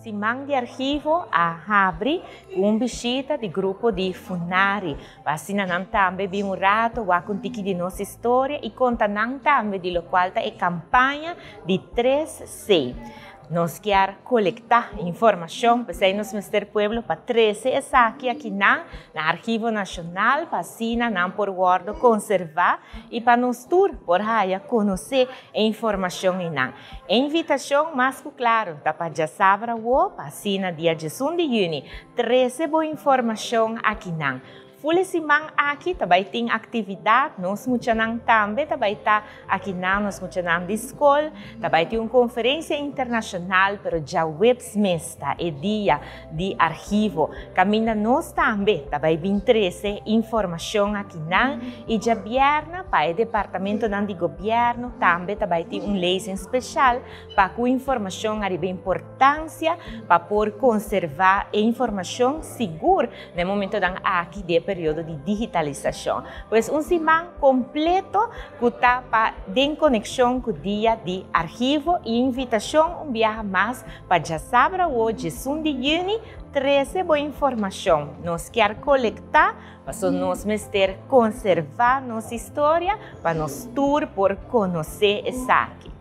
Siman di Archivo a habri cu un bishita di grupo di Funari. Pa asina nan tambe bin un rato wak un tiki di nos historia y conta nan tambe di locual ta e campaña di 3C. Nos kier colecta informacion, p'esey nos mester pueblo pa trece esaki akinan na Archivo Nacional pa asina nan por wordo conserva y pa nos tur por haya conoce e informacion einan. E invitacion mas cu claro ta pa djasabra awo pa asina dia 11 di juni trece bo informacion akinan. Ful e siman aki ta bai tin actividad, nos muchanan tambe ta bai ta akinan, nos muchanan di scol, ta bai tin un conferencia internacional, pero djaweps mes ta e dia di archivo, caminda nos tambe ta bai bin trece informacion akinan y djabierna pa e departamentonan di gobierno tambe ta bai tin un lezing special pa cu informacion ariba importancia pa por conserva e informacion sigur Na e momentonan aki di e periodo di digitalisashon. Pues un siman kompleto ku ta pa den konekshon ku Dia di Archivo i invitashon un biaha mas pa djasabra awo 11 di yüni trese bo informashon. Nos kier kolektá paso nos mester konservá nos historia pa nos tur por konosé esaki.